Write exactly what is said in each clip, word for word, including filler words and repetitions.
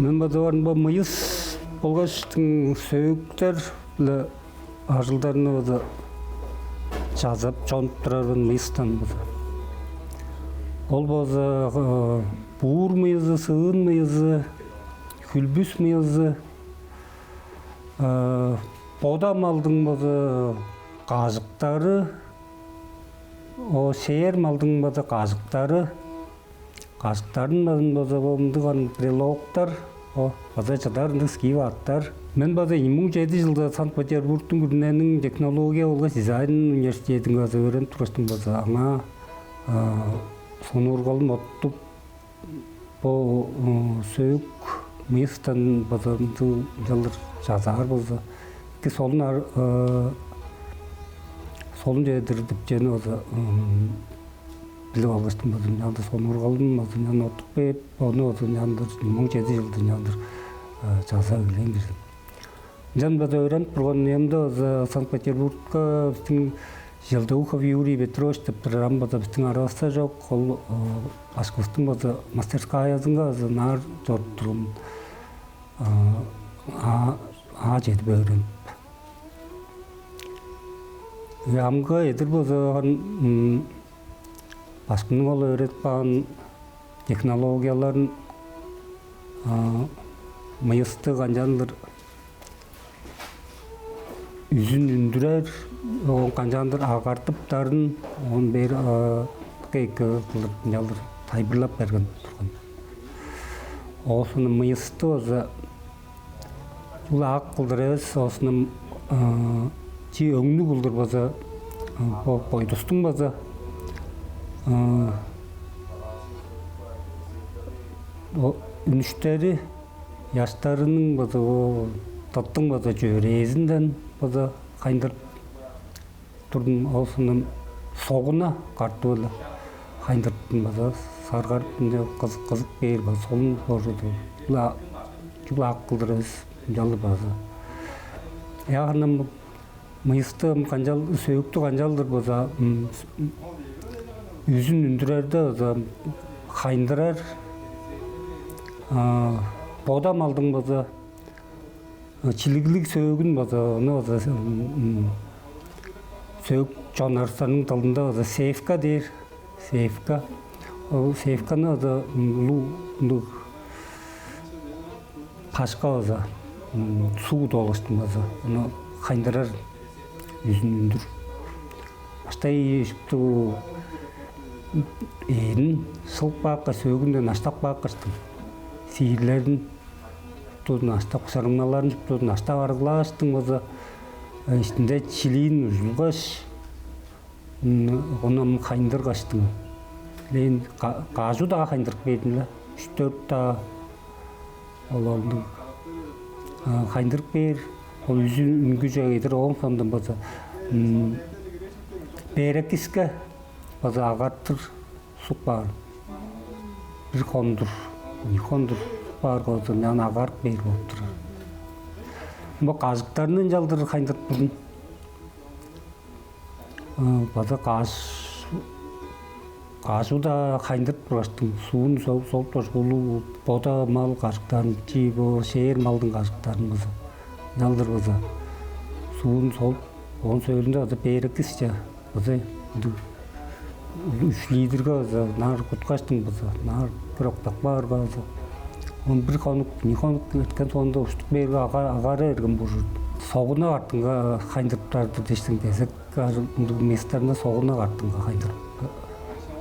Мен бодаварым бо мыйыс болгаштың сөөктер-биле ажылдарны база чазап, чонуп турарбын мыйыстан база. Ол база буур мыйызы, сыын мыйызы, хүлбүс мыйызы, бода малдың база кажыктары, о шээр малдың база кажыктары, кажыктарын база бо мындыг ан брелоктар, о база чыдар ындыг скиф аъттар. Мен база ийи муң чеди чылда Санкт-Петербургтуң күрүнениң технология болгаш дизайн университединге база өөренип тургаштың база аңаа сонуургалым оттуп, бо сөөк мыйыстан база ындыг ынчалдыр чазаар болза, эки солун солун чедир деп чүвени база билип алгаштың база ынчалдыр сонуургалым база ынчан оттуп кээп, ону база ынчалдыр ийи муң чеди чылда ынчалдыр чазап эгелээн кижи. Ынчан база өөренип турган үемде база Санкт-Петербургка бистиң Желтоухов Юрий Петрович деп турар, ам база бистиң аравыста чок. Ол башкывыстың база мастерскаязынга база ынаар чоруп турган, аа чедип өөренип. Амгы эдир база башкымның ол өөредип каан технологияларын, мыйысты канчалдыр үзүн үндүрер, оон канчалдыр агартыптарын, оон бээр эки кылдыр ынчалдыр тайылбырлап берген турган. Оозун мыйысты база чүгле ак кылдыр эвес, оозун чи өңнүг кылдыр база бо бойдустуң база үнүштери, ыяштарының база, о тыттың база чөөрээзинден база хайындырып турдум. Оозун согуна картып-ла хайындырыптым база, саргарып, ынча кызып, кызып кээр база, солун боор чүгле ак кылдыр эвес, ынчалдыр база. Ягындан мыйысты канчал, сөөктү канчалдыр база үзүн үндүрерде база хайындырар, бода малдың база чилиглиг сөөгүн база, ону база сөөк чоннарывыстарның дылында база севка дээр. Севка. Ол севканы база улуг ындыг пашка база, суг долгаштың база ону хайындырар, үзүн үндүр. Баштай шупту эъдин шылып каапкаш, сөөгүнден аштап каапкаштың, сиирлерин шуптузун аштап, сырыңмаларын шуптузун аштап арыглааштың база, иштинде чилиин ужулгаш, ону ам хайындыргаштың. Элээн кажу-даа хайындырып бээр-дир-ле, үш-дөрт-даа ол ондуг хайындырып бээр. Ол үзүн үнгүже кедер, ооң соондан база берекиске база агартыр суп каар. Бир хондур, ийи хондур суп каарга, оон агарып бээр болуп турар. Бо кажыктарны ынчалдыр хайындырып турдум. База каш кажу-даа хайындырып тургаштың, суун солуп, солуп тургаш, улуг бода мал кажыктарын, чи бо шээр малдың кажыктарын база ынчалдыр база суун солуп, оон сөөлүнде база берекисче база ындыг үш литрге база ынаар куткаштың база ынаар бир октап каарга база, оон бир хонук, ийи хонук эрткен соонда уштуп бээрге, агара берген боор. Согуна картынга хайындырыптар-дыр дээштиң, кезек ындыг местарны согуна картынга хайындырып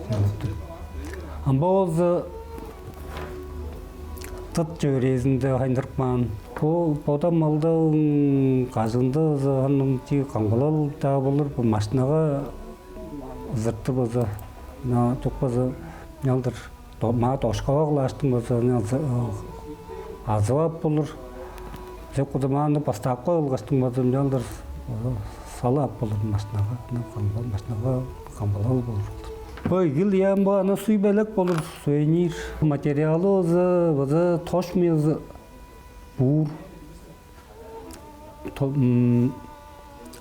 чорууптар. Ам бо болза тыт чөөрээзинде хайындырып каан. Бо бода малдың кажыында база аның чии камгалал-даа болур, бо машинага ызыртыр база, чок база ынчалдыр маа дошкава кылааштың база, азып ап болур. Чок база мааны поставка кылгаштың база ынчалдыр салып ап болур машинага, машинага камгалал болур. Бо игил ыяан бо ана суй белек болур, сувенир. Материалы база, база тош мыйызы, буур,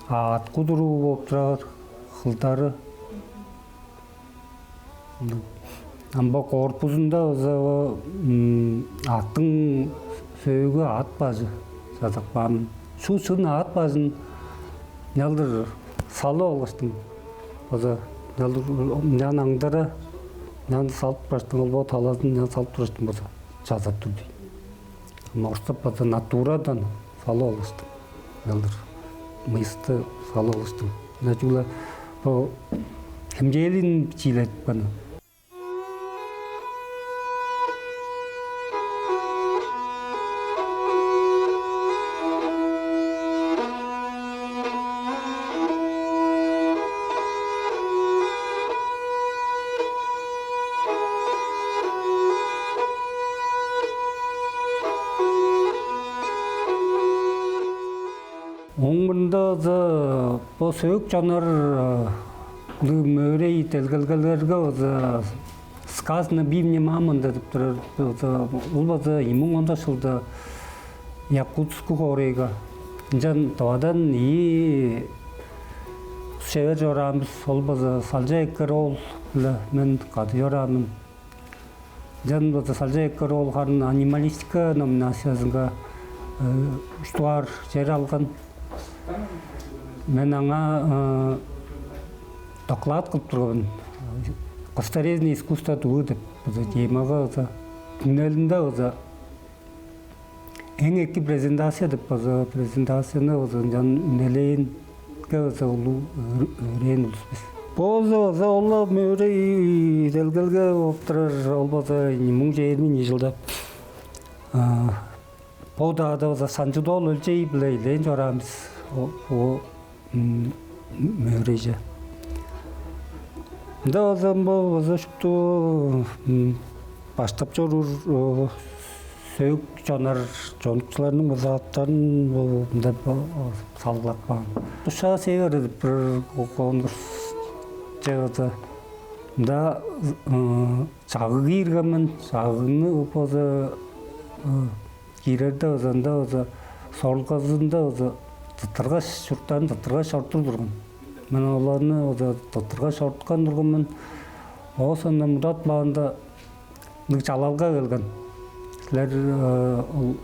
аът кудуруу болуп турар, хылдары. Ам бо корпузунда база аъттың Сөөгү аът бажы чазап каан мен. Шуут шын аът бажын ынчалдыр салып алгаштың, база ынчалдыр ынчан аңдара, ынчан салып тургаштың, ол бо талазын ынчан салып тургаштың база чазап тур дийин. Ам орустап база натурадан салып алгаштың, ынчалдыр мыйысты салып алгаштың. Ынча чүгле бо хемчээлин бичииледип каан. Ооң мурнунда база бо сөөк чонар, э, мөөрей делгелгелерге база «Сказано бивне мамонта» деп турар, база, ол база ийи муң он тос чылда Якутск хоорайга ынчан Тывадан ийи шевер чораан бис, ол база Салчак Эккер-оол-биле мен кады чораан мен. Ынчан база Салчак Эккер-оол харын анималистика номинациязынга, э, үш дугаар чер алган. Мен аңаа, э, доклад кылып турган мен. «Косторезное искусство Тувы» деп база темага база, түңнелинде база эң эки презентация деп база, презентацияны база ынчан үнелээнге база улуг өр-, өөрээн улус бис. Бо база, база ол-ла мөөрей делгелге болуп турар, ол база ийи муң чээрби ийи чылда. А, бо удаада база Санчы-оол Өлчей-биле эвилээн чораан бис. О, о, м, мөөрейже. Ында база бо база шупту, м, баштап чоруур, о, сөөк чонар чонукчуларның база аъттарын бо мында бо салгылап каан. «Душа Севера» деп бир ко-, конкурс чыгарды. Мында, ы, чагыг киирген мен, чагыгны база, ы, киирерде база, ында база сорулгазында база тырттыргаш, чуруктарын тырттыргаш чорудуп турган. Мен оларны база тырттыргаш чоруткан турган мен. Оон соонда Мурат Баанда ындыг чалалга келген. «Силер, э, ол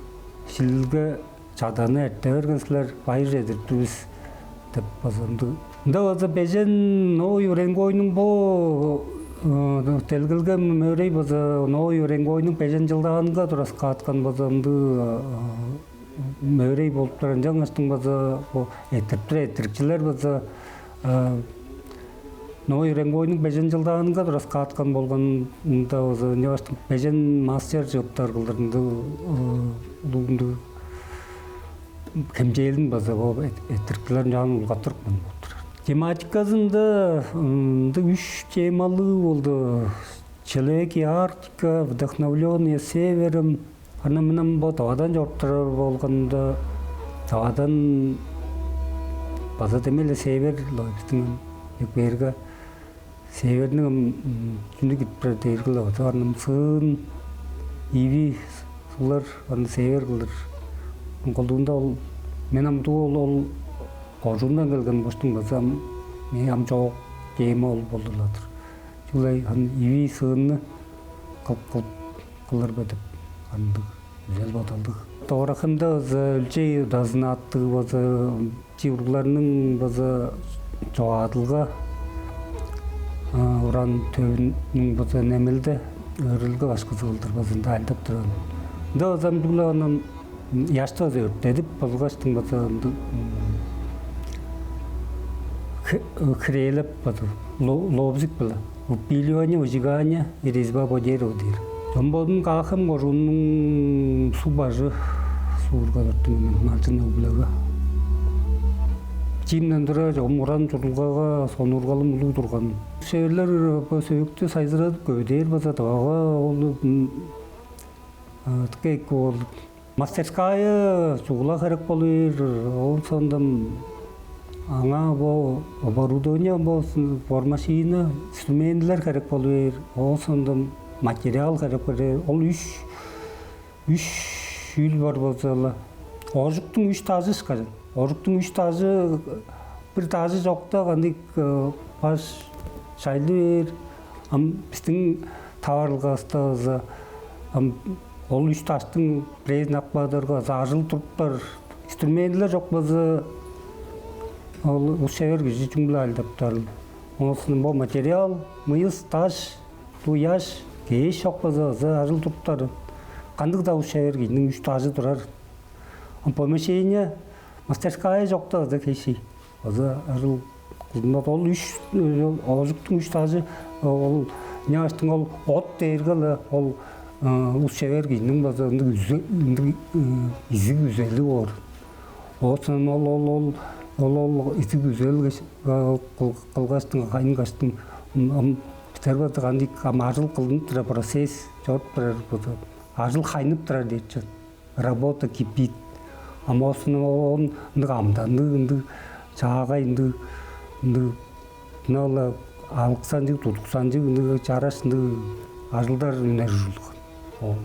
шилилге чаданы эрте берген силер, байыр чедирип тур бис» деп база ындыг. Ында база бежен Новый Уренгойнуң бо, э, делгелге мөөрей база Новый Уренгойнуң бежен чылдаанынга тураскааткан база ындыг, э, мөөрей болуп турар. Ынчангаштың база бо эрттирип турар эрттирикчилер база, э, Новый Уренгойнуң бежен чылдаанынга тураскааткан болганда база, ынчангаштың бежен мастер чыыптар кылдыр ындыг, э, улуг ындыг хемчээлин база бо эт-, эрттирикчилер ынчаан улгаттырыпкан болуп турар. Тематиказында, м, ындыг үш темалыг болду. «Человеки Арктика», «Вдохновлённые Севером». Аны мынам бо Тывадан чоруп турар болганда, Тывадан база демек-ле север-ле бистиң ам, экпээрге, северниң ам, м, чүнү кирип турар дээрге-ле, база аны ам сыын, иви, суглар, аны север кылдыр. Колдуунда ол, мен ам дуу ол, ол кожуундан келген болгаштың база ам, мээң ам чоок тема ол болур-ла-дыр. Чүгле ам иви, сыынны кылып, кылып кылыр бе деп, ындыг үзел-бодалдыг. Довуракында база Өлчей Удазын аттыг база чурттугларның база чогаадылга, а, уран төвүнүң база немелде өөредилге башкызы кылдыр база ында ажылдап турган. Ында база ам чүгле ону ыяшты база өрттедип болгаштың база ындыг, м, хи-, хирээлеп база ло-, лобзик-биле. «Выпиливание, выжигание и резьба по дереву» дээр. Чон бодум Каа-Хем кожууннуң Суг-Бажы суурга төрүттүнген мен, малчын өг-бүлеге. Бичиимден тура чогум уран чурулгага сонуургалым улуг турган. Шеверлер бо сөөктү сайзырадып, көвүдээр база Тывага ол, м, а, дыка эки болуп. Мастерская чугула херек болур, оон соонда аңаа бо оборудование болзун, бормашина, инструментилер херек болур, оон соонда материал херек болур. Ол үш, үш чүүл бар болза-ла, ожуктуң үш дажы ышкажыл. Ожуктуң үш дажы, бир дажы чокта кандыг, э, баш чайлы бээр. Ам бистиң таварылгавыста база ам Ол үш даштың бирээзин ап каарга, база ажыл туруптар, инструментлер чок болза, ол ус-шевер кижи чүң-биле ажылдаптар. Оон соонда бо материал, мыйыс, даш, дуяш, кеш чок болза, база ажыл туруптар. Кандыг-даа ус-шевер кижиниң үш дажы турар. А помещение, мастерская чокта база кеш-и. База ажыл кылдынмас. Ол үш, ол оожуктуң үш дажы, ол ынчангаштың ол от дээрге-ле ол ус-шевер кижиниң база ындыг үзе-, ындыг изиг үзели боор. Оон ол, ол, ол, ол, ол изиг үзел кылгаштың, хайынгаштың, ам бистер база кандыг, ам ажыл кылдынып турар, процесс чоруп турар, база ажыл хайнып турар дээр чүве. Работа кипит. А моосунуң оон ындыг амданныг, ындыг чаагай, ындыг, ындыг, мына-ла алыксанчыг, тудуксанчыг, ындыг чараш, ындыг ажылдар үнер ужурлуг. Ол